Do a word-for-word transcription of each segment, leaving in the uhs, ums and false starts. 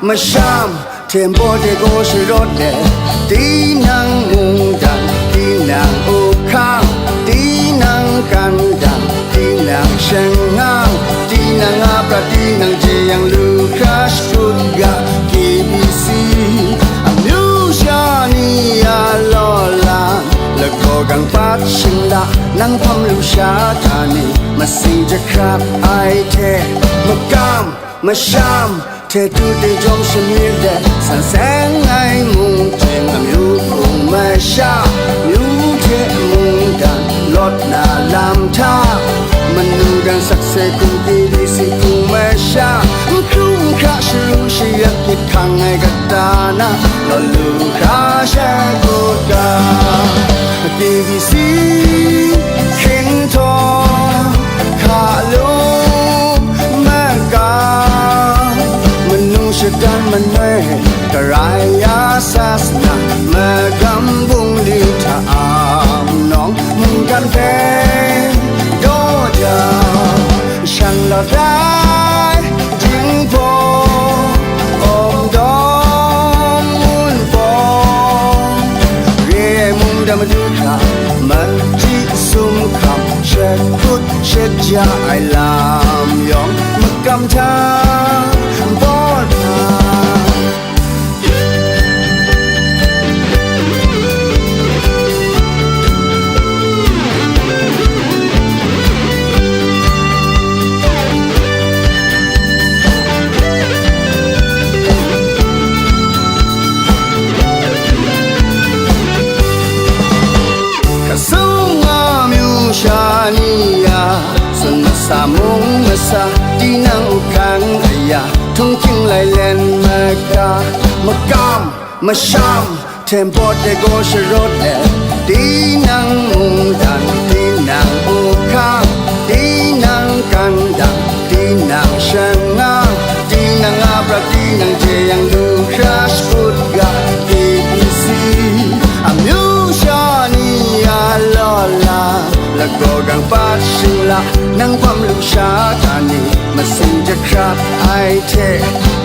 Masham, tempo de go sharawt de, tinang mungdan, tinang ukhang, tinang kandang, tinang shangang, tinang apra, tinang jeyang lu hkra shakut ga, K B C, amyu sha ni a law lang, lagaw gang pat shingla, nang hpam lu sha ta ni, masing jahkrap ai hte, makam, masham, hte tu de jawm shamyit de, san seng ai mung ting amyu hpung masha, myu hte mungdan lawt na lam hta, manu dan sakse hkum K B C hpung masha, n hkru n hkra sharu shayak gyit hkang ai kata na, lawt lu hkra shakut ga, K B C hkinhtawng hka lung makam, manu shatan manoi, karai ya sasana, magam bungli hta am nawng, mungkan hpe daw jau, shan lawt ai jinghpaw, awng dawng ngun pawng, re ai mungdan madu hkra, machyi sum hkam, shakut shaja ai lam yawng, makam hta baw hkra. Kasung nga myu sha ni ya, sun masa mung masa, tinang uhkang aya, htunghking lailen maka, makam, masham, tempo de go sharawt let, tinang mungdan, tinang uhkang, tinang kandang, tinang shangang, tinang apra, tinang jeyang lu hkra shakut ga, K B C, amyu sha ni a law la, lagaw gang pat shingla, nang hpam lu sha ta ni, masing jahkrap ai hte,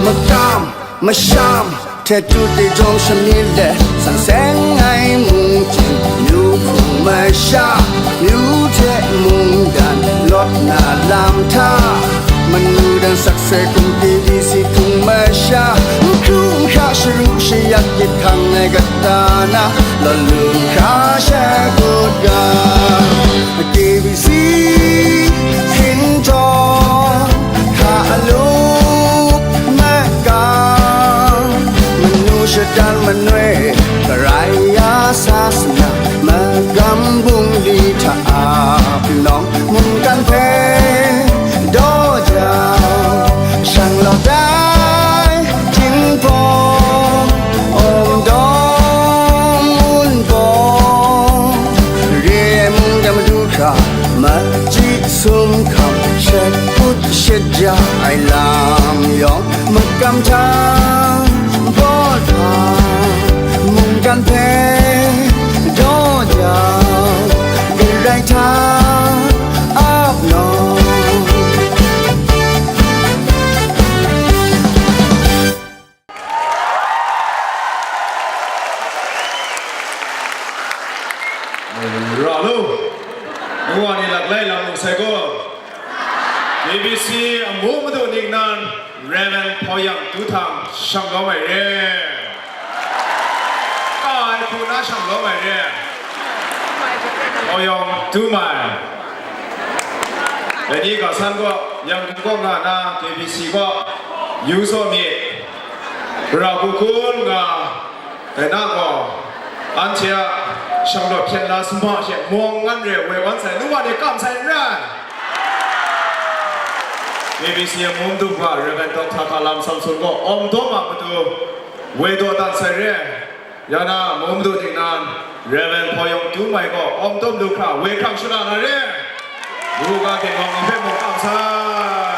makam, masham, hte tu de jawm shamyit de, san seng ai mung ting, myu hpung masha, myu hte mungdan lawt na lam hta, manu dan sakse hkum K B C hpung masha, n hkru n hkra sharu shayak gyit hkang ai kata na, lawt lu hkra shakut ga, K B C hkinhtawng hka lung makam, manu shatan manoi, karai ya sasana, magam bungli hta ap nawng, mungkan hpe daw jau, shan lawt ai jinghpaw, awng dawng ngun pawng, re ai mungdan madu hkra, machyi sum hkam, shakut shaja ai lam yawng, makam hta baw hkra, mungdan hpe daw jau, karai hta ap nawng. Ra lu, ngu wa ni laklai lam lu sai gaw, K B C amu madu ningnan, Reverend Hpaw Yang Tu Htang shang lawm ai re. Ka ai hku na shang lawm ai re. Hpaw Yang Tu Mai. Dai ni ga san gaw, yang hku kaw nga na, K B C gaw, yu saw myit. Ra hku hkun nga, dai na gaw, anhte a shanglawt hpyen la sumhpa she mawng ngan re woi wan sai, nu wa ni kam sai n rai. K B C amu madu ga Reverend Doctor Hkalam Samson gaw awng dawm a matu woi daw dat sai re. Ya na, amu madu ningnan, Reverend Hpaw Yang Tu Mai gaw awng dawm lu hkra woi hkrang shara na re. Ru ga ginwang ni hpe mung kam sai.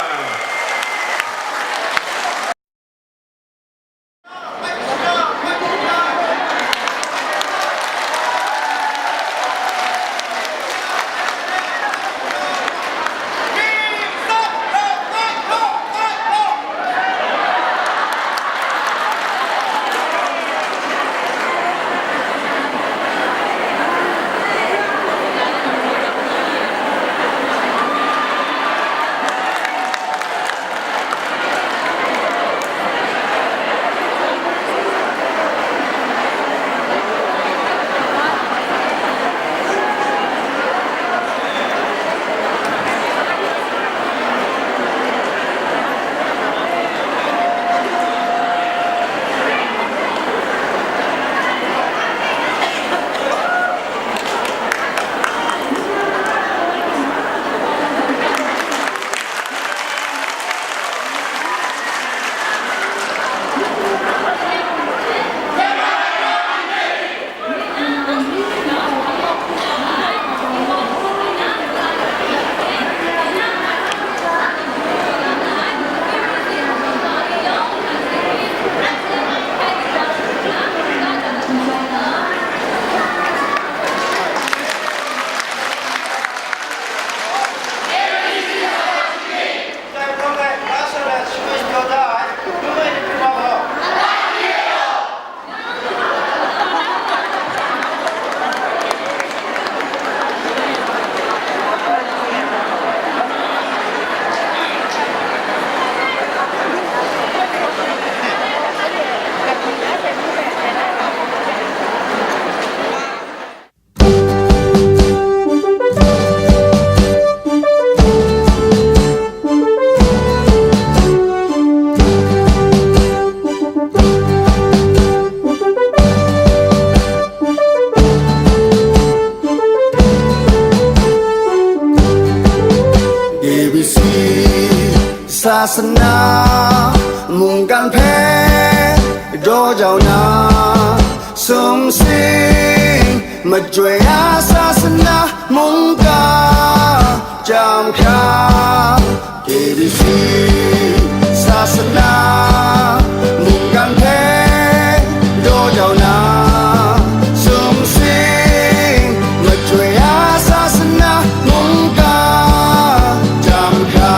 Sasana mungkan hpe daw jau na, sumsing majoi a sasana mungkan chyam hkra, K B C sasana mungkan hpe daw jau na, sumsing majoi a sasana mungkan chyam hkra.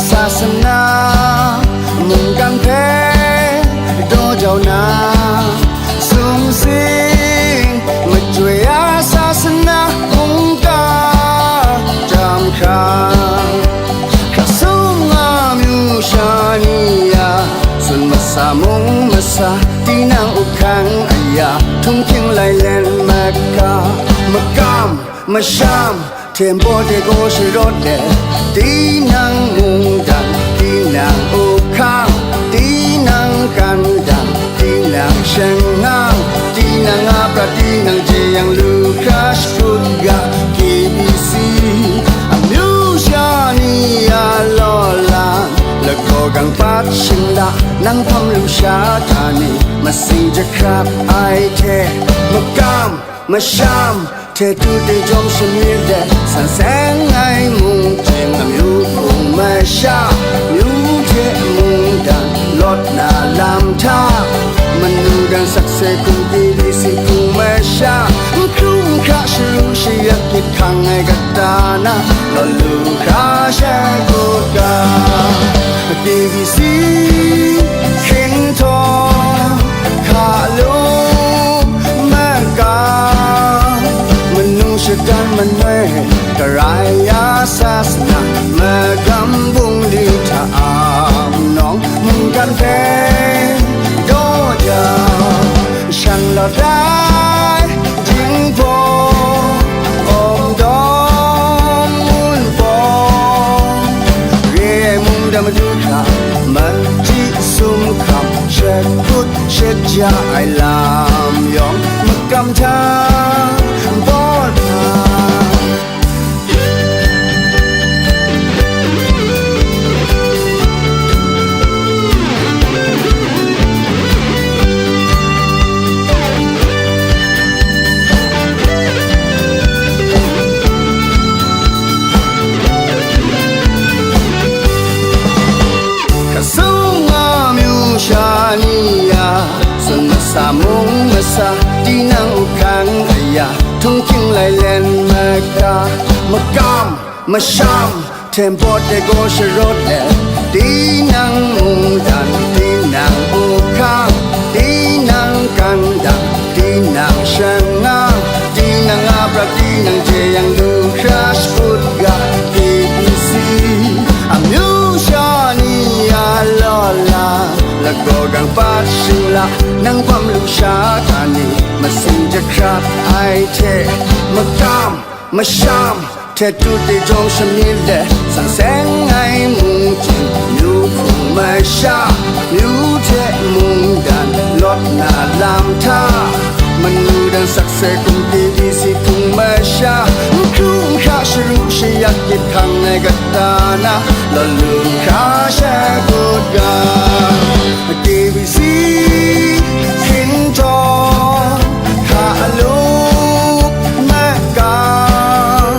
Sasana mungkan hpe daw jau na, sumsing majoi a sasana mungkan chyam hkra, hkra sung nga myu sha ni a, tsun masa mung masa, tinang up hkang aya, htunghking lailen maka, makam masham, hte npawt hte gaw sharawt let, tinang mungdan, tinang up hkang, tinang kandan, tinang shangang, tinang a prat, tinang jeyang lu hkra shakut ga, K B C amyu sha ni a law lang, lagaw gang pat shingla, nang hpang lusha hta ni, masing jahkrap ai hte, makam masham, hte tu hte jawm shamyit let, san seng ai mung ting amyu hpung masha, myu hte mungdan lawt na lam hta, manu dan sakse hkum, K B C hpung masha, n hkru n hkra, sharu shayak, myit hkang ai kata na, lawt lu hkra shakut ga, K B C hkrinhtawng hka lup makam, manu shadan manoi, Karai a sasana, magam bungli hta a nawng, mungkan hpe daw jau, shan lawt ai jinghpaw, awng dawng ngun pawng, re ai mungdan madu hkra, machyi sum hkam, shakut shaja ai lam yawng, makam hta bawt hkra. Hkra sung nga myu sha ni a, tsun masa mung masa, tinang up hkang aya, htunghking lailen maka, makam masham, hte npawt hte gaw sharawt let, tinang mungdan, tinang up hkang, tinang kandan, tinang shangang, tinang a prat, tinang jeyang lu hkra shakut ga, K B C amyu sha ni a law lang, lagaw gang pat shingla, nang hpang lusha hta ni, masing jahkrap ai hte, makam masham, hte tu hte jawm shamyit let, san seng ai mung ting, myu hpung masha, myu hte mungdan lawt na lam hta, manu dan sakse hkum, K B C hpung masha, n hkru n hkra, sharu shayak, myit hkang ai kata na, lawt lu hkra shakut ga, K B C hkrinhtawng hka lup makam,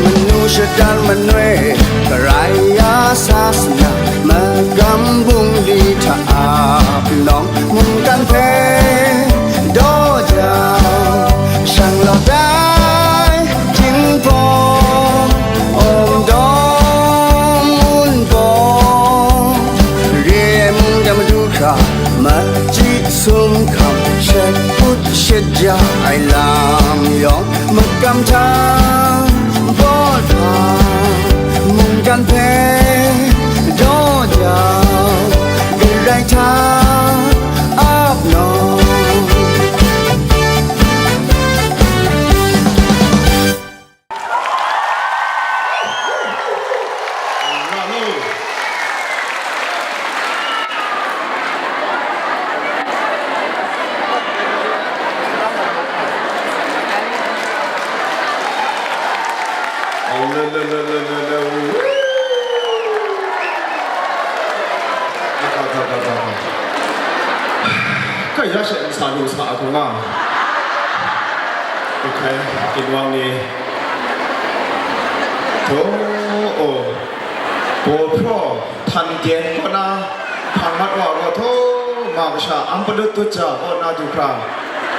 manu shadan manoi, Karai a sasana, magam bungli hta a nawng, mungkan hpe daw jau, shan lawt ai jinghpaw, awng dawng ngun pawng, re ai mungdan madu hkra, machyi sum hkam, shakut shaja ai lam yawng, makam hta bawt hkra, mungkan hpe daw jau, Karai hta ap nawng. Ya she nsa lu sa a hkung a. Hkrai ginwang ni. Htaw, o, baw hpraw, htan den kaw na, hpang mat wa gaw, htaw, ma kasha, ang palut tut ja kaw na du hkra,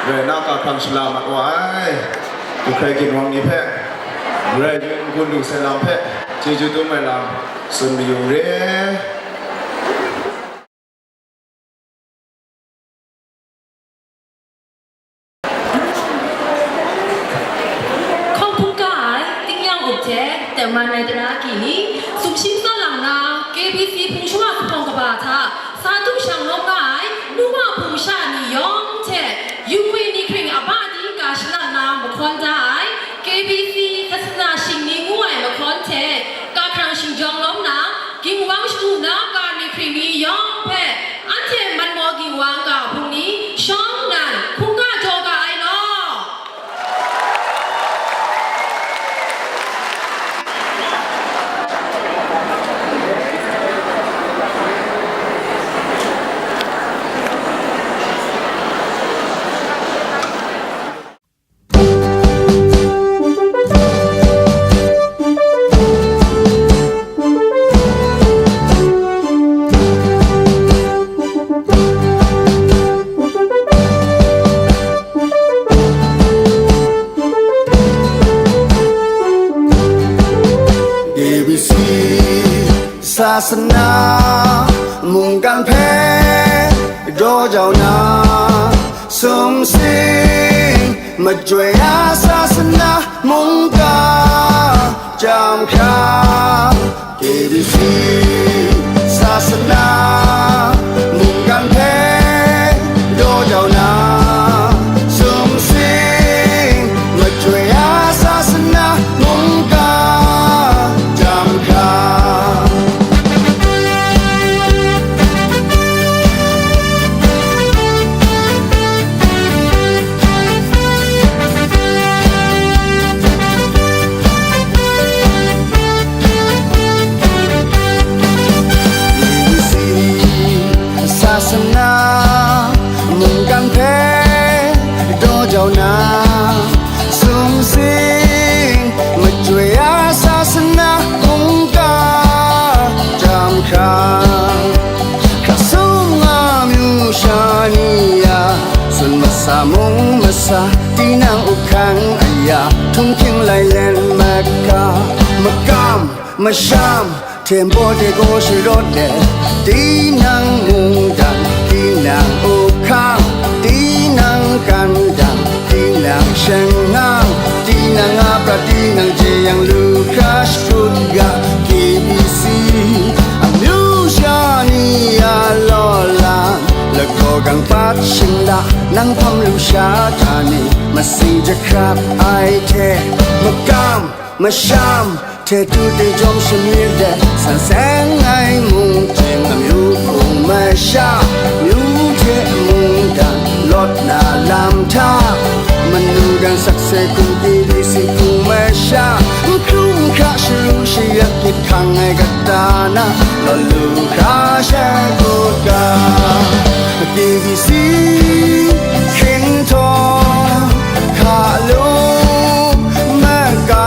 rai na, ka hkrang shala mat wa ai. Hkrai ginwang ni hpe, rai n gun lu sai lam hpe, chyeju dum ai lam, tsun mayu re. Hkawng hpungga ai, tingnyang up hte, tengman ai tara ki ni, sumshi tsawt lang na, K B C hpung shawa zuphpawng kaba hta, sa du shang lawm nga ai, nu wa hpung sha ni yawng hte, yu ngwi ni hkring a ba di ga shalak na mahkawn da ai, K B C Khasana Shingni ngu ai mahkawn hte, ga hkrang shingjawng lawm na, Ginwang shagu na ga ni hkring ni yawng hpe, anhte Manmaw Ginwang ga hpung ni shawng nnan hkungga jaw ga ai law. A B C sasana mungkan hpe daw jau na, sumsing majoi a sasana mungga jam hkra, K B C sasana mungkan hpe daw jau na, sumsing majoi a sasana mungga jam hkra. Sasana mungkan hpe daw jau na, sumsing majoi a sasana mungga jam hkra. Hkra sung amyu sha ni a, tsun masa mung masa, tinang up hkang aya, htunghking lailen maka, makam masham, hte baw de gaw sharawt let, tinang mungdan, tinang up hkang, tinang kandang, tinang shangang, tinang a prat, tinang jeyang lu hkra shakut ga, K B C amyu sha ni a law lang, lagaw gang pat shingla, nang hpang lu sha hta ni, masing jahkrap ai hte, makam masham, hte tu te jawm shamyit de, san seng ai mung ting amyu hpung masha, myu hte mungdan lawt na lam hta, manu dan sakse hku K B C hpung masha, n hkru n hkra sharu shayak myit hkang ai kata na, lawt lu hkra shai kut ga, K B C hkrinhtawng hka lung maka,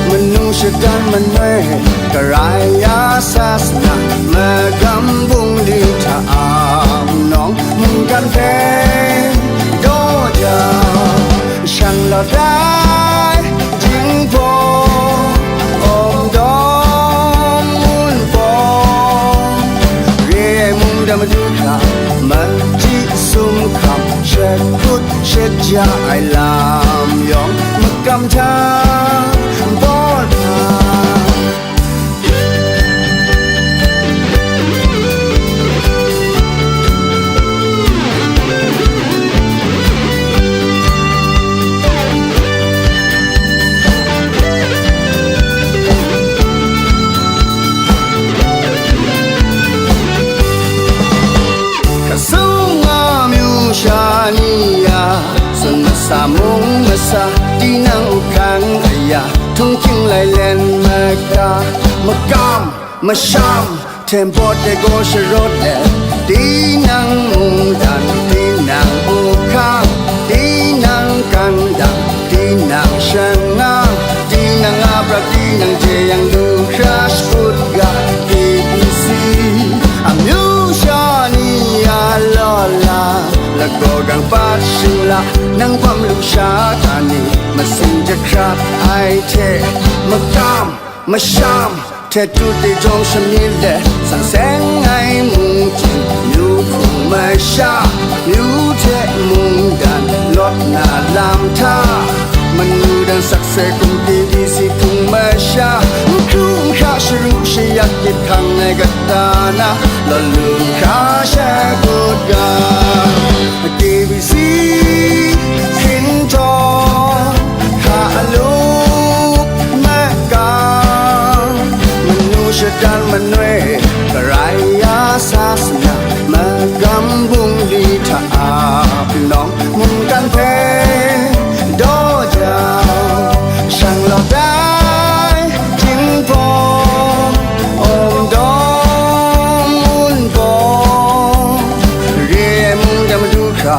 manu shadan manoi, Karai ya sasana, magam bungli hta a nawng, mungkan hpe daw jau, shan lawt ai jinghpaw, awng dawng mun pawng, re ai mungdan madu hta, machyi sum hkam, shakut shaja ai lam yawng, makam hta, baw hta. Hkra sung amyu sha ni a, tsun masa mung masa, tinang up hkang aya, htunghking lailen maka, makam masham, hte baw de gaw sharawt let, tinang mungdan, la, lagaw gang pat shing la, nang bam lu sha ta ni, masing jahkrat ai hte, makam masham hte tu te jawng shamyit let, san seng ai mung ting, myu hpung masha, myu hte mungdan lawt na lam hta, manu dan sakse kumpi di si hpung masha, n hkru n hkra sharu shayak gyit hkang ai kata na, law lu hkra shakut ga. K B C hkinjawng hka a lup makam, manu shadan manoi, Karai ya sasana, magam bungli hta a nawng, mungkan hpe daw jau, shang lawt ai, Jinghpaw, Awng Dawng, Mun Baw, re ai mungdan madu hkra,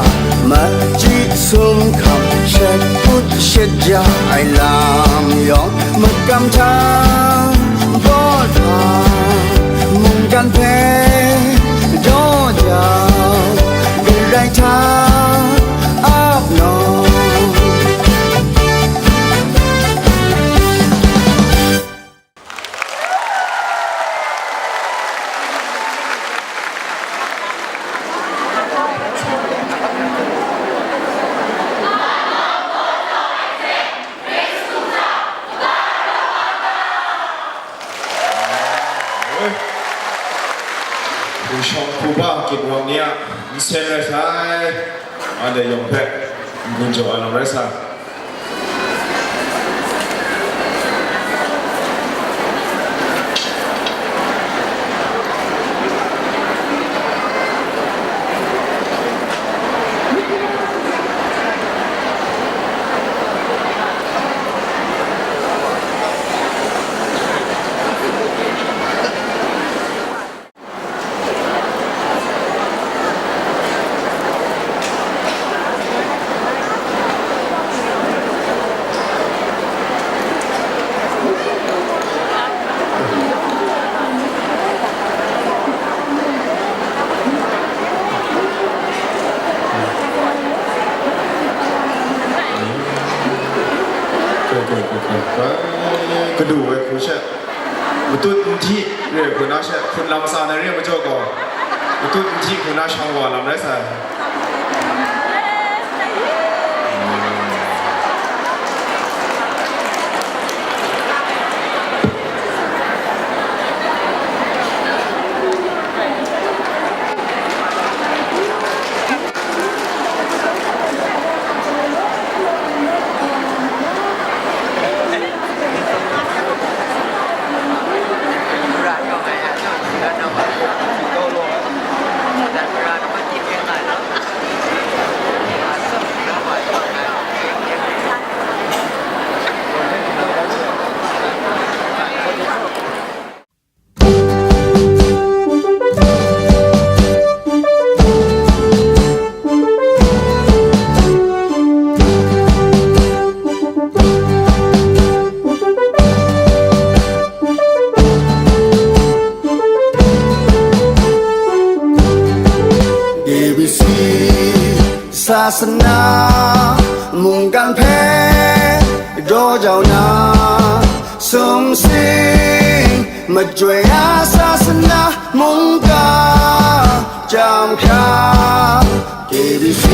machyi sum hkam, shat kut shat ja ai lam yawng, makam htang baw hta, mungkan hpe daw jau, Karai hta ap nawng. Hpu shawng hpu ba gyit wang ni a nsen rai sai, anhte yawng hpe n-gun jaw ai lam rai sa. Kadu ai hku sha, matut nhti re hku na sha, hpun lam sa na re ai majaw gaw, matut nhti hku na shang wa lam rai sa ai. K B C sasana mungkan hpe daw jau na, sumsing majoi a sasana mungkan chyam hkra, K B C